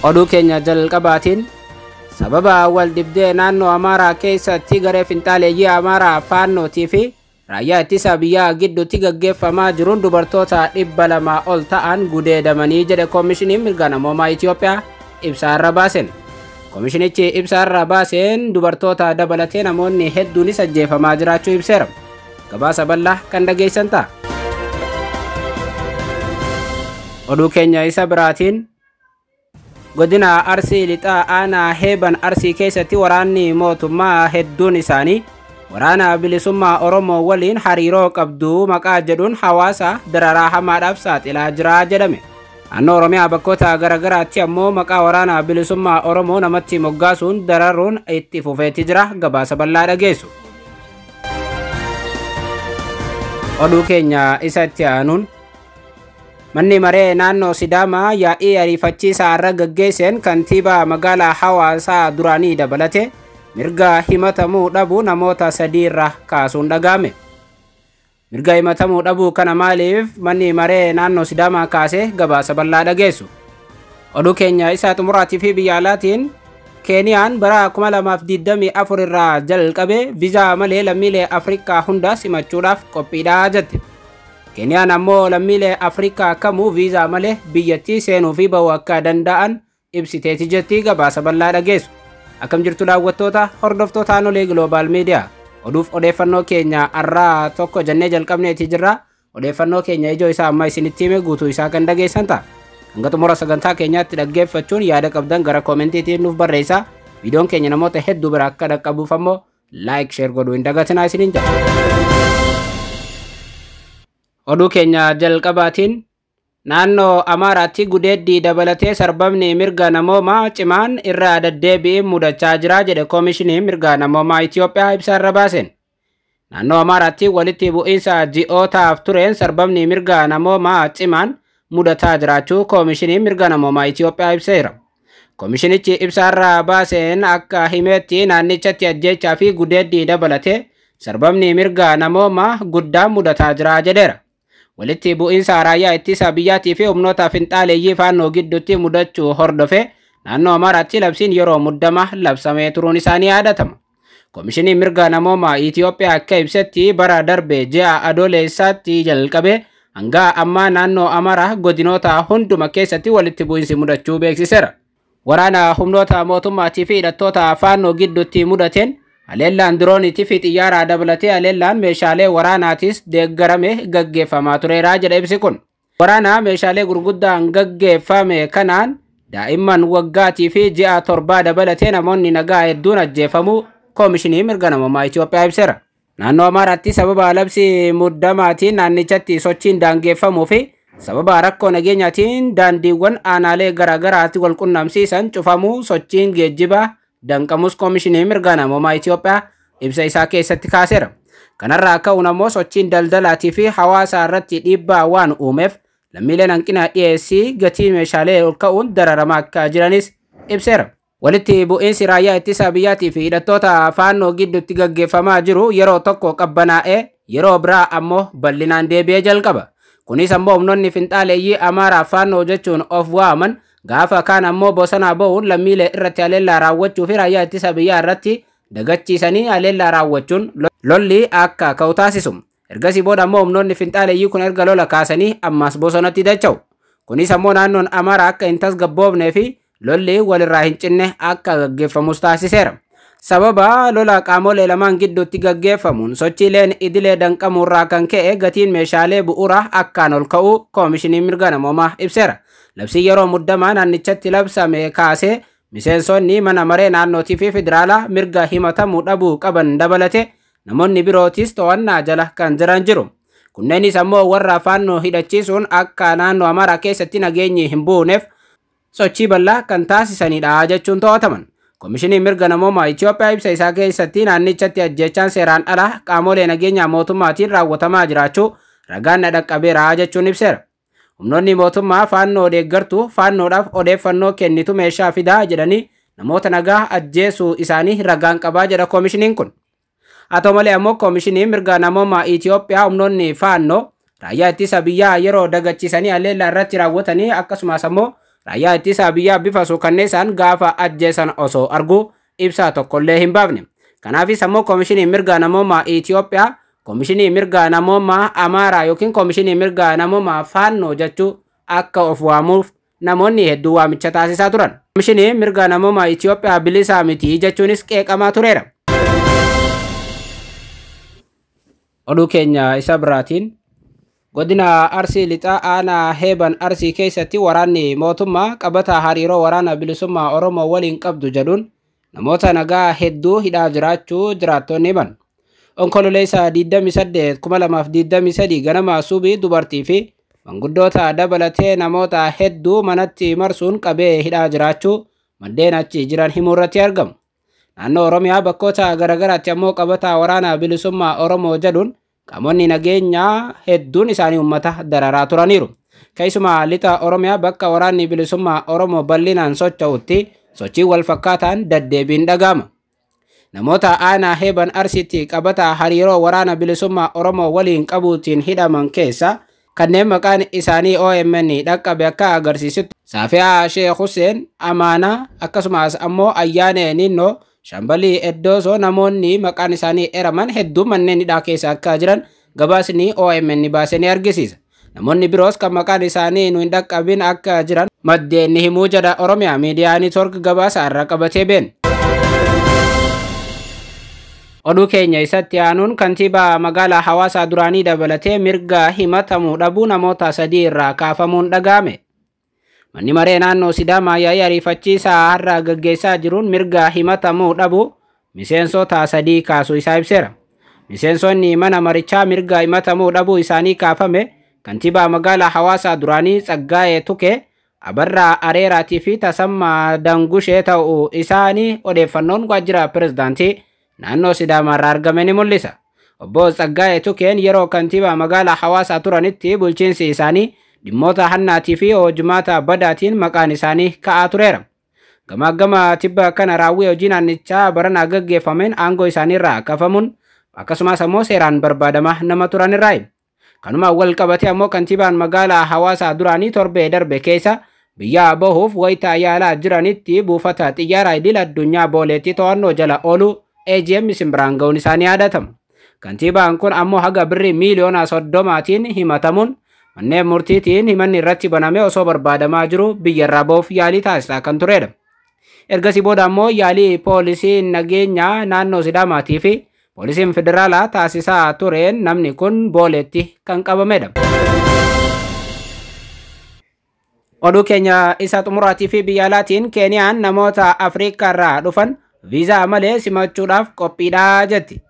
Oduu keenya jalqabaatiin sababa wal dibdee naannoo Amaaraa keessatti garee finxaaleeyyii Amaaraa Faannootii fi raayyaa ittisa biyyaa gidduutti gaggeeffamaa jiruun dubartoota 200 ol ta'an gudeedamanii jedhe Koomishiniin Mirga Namoomaa Itiyoophiyaa ibsa irra baaseen. Koomishinichi ibsa irra baaseen dubartoota dabalatee namoonni hedduunis ajjeefamaa jiraachuu ibseera. Gabaasa bal'aa kan dhageessan ta'a. Oduu keenya isa biraatiin godina Arsii Lixaa aanaa Heeban Arsii keessatti waraanni mootummaa hedduun isaanii waraana bilisummaa Oromoo waliin hariiroo qabdu maqaa jedhuun hawaasa dararaa hamaadhaaf saaxilaa jira jedhame. Naannoo Oromiyaa bakkoota garaagaraatti ammoo maqaa waraana bilisummaa Oromoo namatti moggaasuun dararuun itti fufeetti jira. Gabaasa bal'aa dhageessu. Oduu keenya isa itti aanuun manni maree naannoo Sidaamaa yaa'ii ariifachiisaa irra gaggeesseen kantiibaa magaalaa Hawaasaa duraanii dabalate mirga himatamuu dhabuu namoota 3 irra kaasuun dhaga'ame. Mirga himatamuu dhabuu kana maaliif manni maree naannoo Sidaamaa kaase gabaasa bal'aa dhageessu. Oduu keenya isa xumuraatii fi biyya alaatiin Keeniyaan bara 2024 irraa jalqabe viizaa malee lammiilee Afrikaa hunda simachuudhaaf qophiidha jette. Keeniyaan ammoo lammiilee Afrikaa kamuu viizaa malee biyyattii seenuu fi bahuu akka danda'an ibsiteeti jetti. Gabaasa bal'aa dhageessu. Akkam jirtu daawwattoota hordoftoota Aanolee Global Media. Oduuf odeeffannoo keenya har'aa tokko jennee jalqabneeti jirra. Odeeffannoo keenya ijoo isaa amma isinitti hime guutuu isaa kan dhageessan ta'a. Hanga xumura sagantaa keenyaatti dhaggeeffachuun yaada qabdan gara koomentiitiin nuuf barreessaa. Viidiyoon keenya namoota hedduu bira akka dhaqqabuuf ammoo like share godhuu hin dagatinaa isiniin jedha. Oduu keenya jalqabaatiin naannoo Amaaraatti gudeeddii dabalatee sarbamni mirga namoomaa cimaan irraa deddeebi'ee mudachaa jira jedhe Koomishiniin Mirga Namoomaa Itiyoophiyaa ibsa irra baaseen. Naannoo Amaaraatti walitti bu'iinsa ji'ootaaf tureen sarbamni mirga namoomaa cimaan mudataa jiraachuu Koomishiniin Mirga Namoomaa Itiyoophiyaa ibseera. Koomishinichi ibsa irra baaseen akka himetti naannichatti ajjeechaa fi gudeeddii dabalatee sarbamni mirga namoomaa guddaan mudataa jira jedheera. Walitti bu'iinsa raayyaa ittisa biyyaatii fi humnoota finxaaleeyyii Faannoo gidduutti mudachuu hordofe naannoo Amaaraatti labsiin yeroo muddama labsamee turuun isaanii yaadatama. Koomishiniin Mirga Namoomaa Itiyoophiyaa akka ibsetti bara darbe ji'a Adoolessaatti jalqabe hanga ammaa naannoo Amaaraa godinoota hunduma keessatti walitti bu'iinsi mudachuu beeksiseera. Waraana humnoota mootummaatii fi hidhattoota Faannoo gidduutti mudateen haleellaan dirooniitii fi xiyyaaraa dabalatee haleellaan meeshaalee waraanaatis deeggarame gaggeeffamaa tureera jedha ibsi kun. Waraana meeshaalee gurguddaan gaggeeffame kanaan daa'imman waggaatii fi ji'a 7 dabalatee namoonni nagaa hedduun ajjeefamuu Koomishinii Mirga Namoomaa Itiyoophiyaa ibseera. Naannoo Amaaraatti sababa labsii muddamaatiin naannichatti sochiin daangeffamuu fi sababa rakkoo nageenyaatiin daandiiwwan aanaalee garaagaraatti wal qunnamsiisan cufamuu sochiin geejjibaa danqamus Koomishinii Mirga Namoomaa Itiyoophiyaa ibsa isaa keessatti kaaseera. Kanarraa ka'uun ammoo sochiin daldalaatii fi hawaasaa irratti dhiibbaa waan uumeef lammiileen hanqina dhiyeessii gatii meeshaalee ol ka'uun dararamaa akka jiranis ibseera. Walitti bu'iinsi raayyaa ittisa biyyaatii fi hidhattoota Faannoo gidduutti gaggeeffamaa jiru yeroo tokko qabbanaa'ee yeroo biraa ammoo bal'inaan deebi'ee jalqaba. Kunis ammoo humnoonni finxaaleeyyii Amaaraa Faannoo jechuun of waaman gaafa kaan ammoo bosonaa ba'uun lammiilee irratti haleellaa raawwachuu fi raayyaa ittisa biyyaa irratti dagachiisanii haleellaa raawwachuun lolli akka ka'u taasisu. Ergasii booda ammoo humnoonni finxaaleeyyii kun erga lola kaasanii ammas bosonatti dacha'u. Kunis ammoo naannoon Amaaraa akka hin tasgabboofnee fi lolli walirraa hin cinne akka gaggeeffamus taasiseera. Sababa lola qaamolee lamaan gidduutti gaggeeffamuun sochiileen idilee danqamuurraa kan ka'e gatiin meeshaalee bu'uuraa akkaan ol ka'uu Koomishiniin Mirga Namoomaa ibseera. Labsiin yeroo muddamaa naannichatti labsame kaasee miseensonni mana maree naannootii fi federaalaa mirga himatamuu dhabuu qaban dabalate namoonni birootis to'annaa jala kan jiran jiru. Kunneenis ammoo warra Faannoo hidhachiisuun akka naannoo Amaaraa keessatti nageenyi hin buuneef sochii bal'aa kan taasisanidha jechuun to'ataman. Koomishiniin Mirga Namoomaa Itiyoophiyaa ibsa isaa keessatti naannichatti ajjeechaan seeraan alaa qaamolee nageenyaa mootummaatiin raawwatamaa jiraachuu ragaan dhaqqabeera jechuun ibseera. Humnoonni mootummaa Faannoo deeggartuu Faannoodhaaf odeeffannoo kennitu meeshaa fidaa jedhanii namoota nagaa ajjeesuu isaanii ragaan qabaa jedha koomishiniin kun. Haa ta'u malee ammoo koomishiniin Mirga Namoomaa Itiyoophiyaa humnoonni Faannoo raayyaa ittisa biyyaa yeroo dagachiisanii haleellaa irratti raawwatanii akkasumas ammoo Raayyaa ittisa biyyaa bifa suukanneessaan gaafa ajjeesan osoo argu ibsaa tokkollee hin baafne. Kanaafis ammoo Koomishinii Mirga Namoomaa Itiyoophiyaa, Koomishinii Mirga Namoomaa Amaaraa yookiin Koomishinii Mirga Namoomaa Faannoo jechuu akka of waamuuf namoonni hedduu waamicha taasisaa turan. Koomishinii Mirga Namoomaa Itiyoophiyaa bilisaa miti jechuunis qeeqamaa tureera. Oduu keenya isa biraatiin godina Arsii Lixaa aanaa Heeban Arsii keessatti waraanni mootummaa qabata hariiroo waraana bilisummaa Oromoo waliin qabdu jedhuun namoota nagaa hedduu hidhaa jiraachuu jiraattonni himan. Onkololeessa 28 2023 ganama subii dubartii fi manguddoota dabalatee namoota hedduu manatti marsuun qabee hidhaa jiraachuu maddeen achi jiran himuu irratti argamu. Naannoo Oromiyaa bakkoota garaagaraatti ammoo qabata waraana bilisummaa Oromoo jedhuun qaamonni nageenyaa hedduun isaanii uummata dararaa turaniiru. Keessumaa lixa Oromiyaa bakka waraanni bilisummaa Oromoo bal'inaan socho'utti sochii wal fakkaataan deddeebiin dhaga'ama. Namoota aanaa Heeban Arsiitti qabata hariiroo waraana bilisummaa Oromoo waliin qabuutiin hidhaman keessa kanneen maqaan isaanii OMN dhaqqabe akka agarsiisutti Saafiyaa Sheekh Hussein Amaanaa akkasumas ammoo Ayyaanee Ninnoo Shambalii Eddoosoo namoonni maqaan isaanii eraman hedduu manneen hidhaa keessa akka jiran gabaasni OMN baasee ni argisiisa. Namoonni biroos kan maqaan isaanii nu hin dhaqqabin akka jiran maddeen ni himuu jedha Oromiyaa Miidiyaa Neetwoork gabaasa irra qabatee been. Oduu keenya isatti aanuun kantiibaa magaalaa Hawaasaa duraanii dabalatee mirga himatamuu dhabuu namoota 3 irraa kaafamuun dhaga'ame. Manni maree naannoo Sidaamaa yaa'ii ariifachiisaa har'a gaggeessaa jiruun mirga himatamuu dhabuu miseensota 3 kaasuu isaa ibseera. Miseensonni mana marichaa mirga himatamuu dhabuu isaanii kaafame kantiibaa magaalaa Hawaasaa duraanii Tsaggaayee Tukee, Abarraa Areeraatii fi Tasammaa Dangushee ta'uu isaanii odeeffannoon waajjira pirezidaantii naannoo Sidaamaa irraa argame ni mul'isa. Obbo Tsaggaayee Tukeen yeroo kantiibaa magaalaa Hawaasaa turanitti bulchiinsi isaanii dhimmoota hannaatii fi hojimaata badaatiin maqaan isaanii ka'aa tureera. Gamaa gama tibba kana raawwii hojii naannichaa baranaa gaggeeffameen aangoo isaaniirraa kafamuun akkasumas ammoo seeraan barbaadamaa nama turanirraayi. Kanuma wal qabatee ammoo kantiibaan magaalaa Hawaasaa duraanii torbee darbe keessa biyya bahuuf wayitaa yaalaa jiranitti buufata xiyyaaraa idil addunyaa Booleetti to'annoo jala oolu AGM simbiraan ga'uun isaanii yaadatama. Kantiibaan kun ammoo haga birrii miiliyoona 30tiin himatamuun manneen murtiitiin himanni irratti banamee osoo barbaadamaa jiru biyyarraa bahuuf yaalii taasisaa kan turedha. Ergasii booda ammoo yaalii poolisiin nageenyaa naannoo Sidaamaatii fi poolisiin federaalaa taasisaa tureen namni kun Booleetti kan qabamedha. Oduu keenya isa xumuraatii fi biyya alaatiin Keeniyaan namoota Afrikaa irraa dhufan viizaa malee simachuudhaaf qophiidhaa jetti.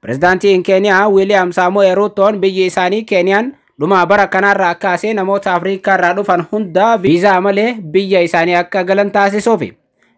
Pirezidaantiin Keeniyaa Wiiliyaam Saamu'eel Ruutoon biyyi isaanii Keeniyaan dhuma bara kanaarraa kaasee namoota Afrikaa irraa dhufan hunda viizaa malee biyya isaanii akka galan taasisuufi.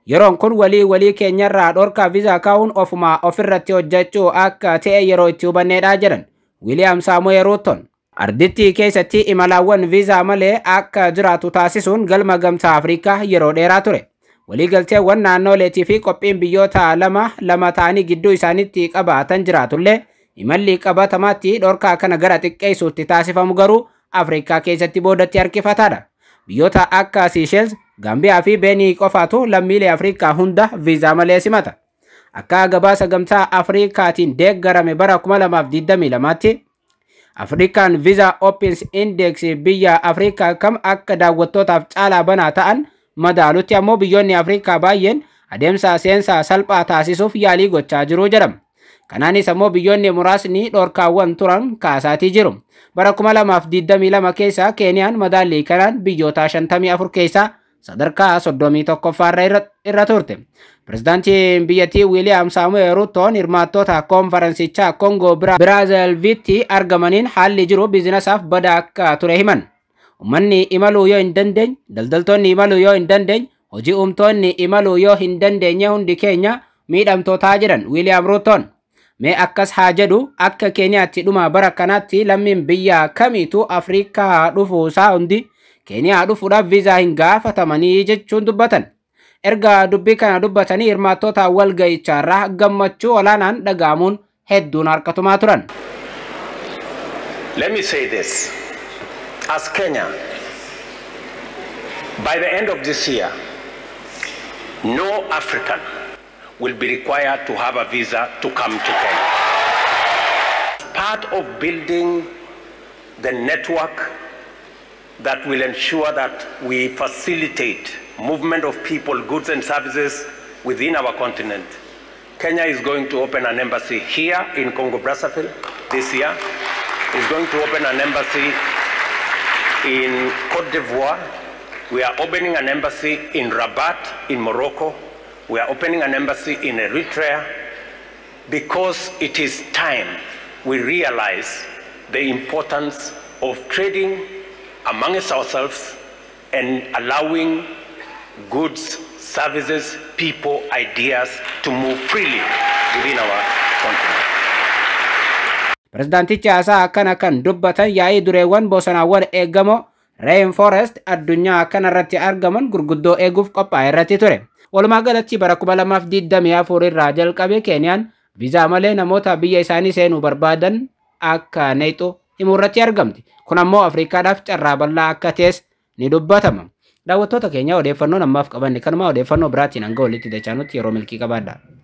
Yeroon kun walii walii keenyarraa dhorkaa viizaa kaa'uun ofuma ofirratti hojjechuu akka ta'e yeroo itti hubanneedha jedhan Wiiliyaam Saamu'eel Ruutoon. Ardittii keessatti imalaawwan viizaa malee akka jiraatu taasisuun galma gamtaa Afrikaa yeroo dheeraa ture. Waliigalteewwan naannoleetii fi qophiin biyyoota lama lama ta'anii gidduu isaaniitti qabaatan jiraatullee imalli qabatamaatti dhorkaa kana gara xiqqeessuutti taasifamu garuu Afrikaa keessatti boodatti harkifataadha. Biyyoota akka Siishels, Gaambiyaa fi Beenii qofaatu lammiilee Afrikaa hunda viizaa malee simata. Akka gabaasa gamtaa Afrikaatiin deeggarame bara 2022tti Afrikaan Visa Opens Index biyya Afrikaa kam akka daawwattootaaf caalaa banaa ta'an madaalutti ammoo biyyoonni Afrikaa baay'een adeemsa seensaa salphaa taasisuuf yaalii gochaa jiru jedhama. Kanaanis ammoo biyyoonni muraasni dhorkaawwan turan kaasaatii jiru. Bara 2022 keessa Keeniyaan madaallii kanaan biyyoota 54 keessaa sadarkaa 31ffaa irra turte. Pirezidaantiin biyyattii Wiiliyaam Saamu'eel Ruutoon hirmaattoota koonfaransichaa Koongoo Biraazelviitti argamaniin haalli jiru biizinasaaf badaa akka ture himan. Uummanni imaluu yoo hin dandeenye, daldaltoonni imaluu yoo hin dandeenye, hojii uumtoonni imaluu yoo hin dandeenye hundi keenya miidhamtootaa jedhan Wiiliyaam Ruutoon. Mee akkas haa jedhu akka Keeniyaatti dhuma bara kanaatti lammiin biyya kamiitu Afrikaa dhufuusaa hundi Keeniyaa dhufuudhaaf viizaa hin gaafatamanii jechuun dubbatan. Erga dubbii kana dubbatanii hirmaattoota walga'ichaarraa gammachuu olaanaan dhaga'amuun hedduun harkatumaa turan. Let me say this. As Kenya, By the end of this year, no African will be required to have a visa to come to Kenya. Part of building the network that will ensure that we facilitate movement of people, goods and services within our continent, Kenya is going to open an embassy here in Congo Brazzaville this year. Is going to open an embassy in Cote d'Ivoire. We are opening an embassy in Rabat in Morocco. We are opening an embassy in Eritrea because it is time we realize the importance of trading amongst ourselves and allowing goods, services, people, ideas to move freely within our continent. Pirezidaantichi haasaa akkana kan dubbatan yaa'ii dureewwan bosonaawwan eegamoo Rainforest addunyaa kanarratti argaman gurguddoo eeguuf qophaa'e irratti ture. Walumaa galatti bara 2024 irraa jalqabee Keeniyaan viizaa malee namoota biyya isaanii seenuu barbaadan akka neexu himuu irratti argamti. Kun ammoo Afrikaadhaaf carraa bal'aa akka ta'es ni dubbatama. Daawwattoota keenya, odeeffannoon ammaaf qabanne kanuma. Odeeffannoo biraatiin hanga walitti dachaanutti yeroo milkii qabaadha.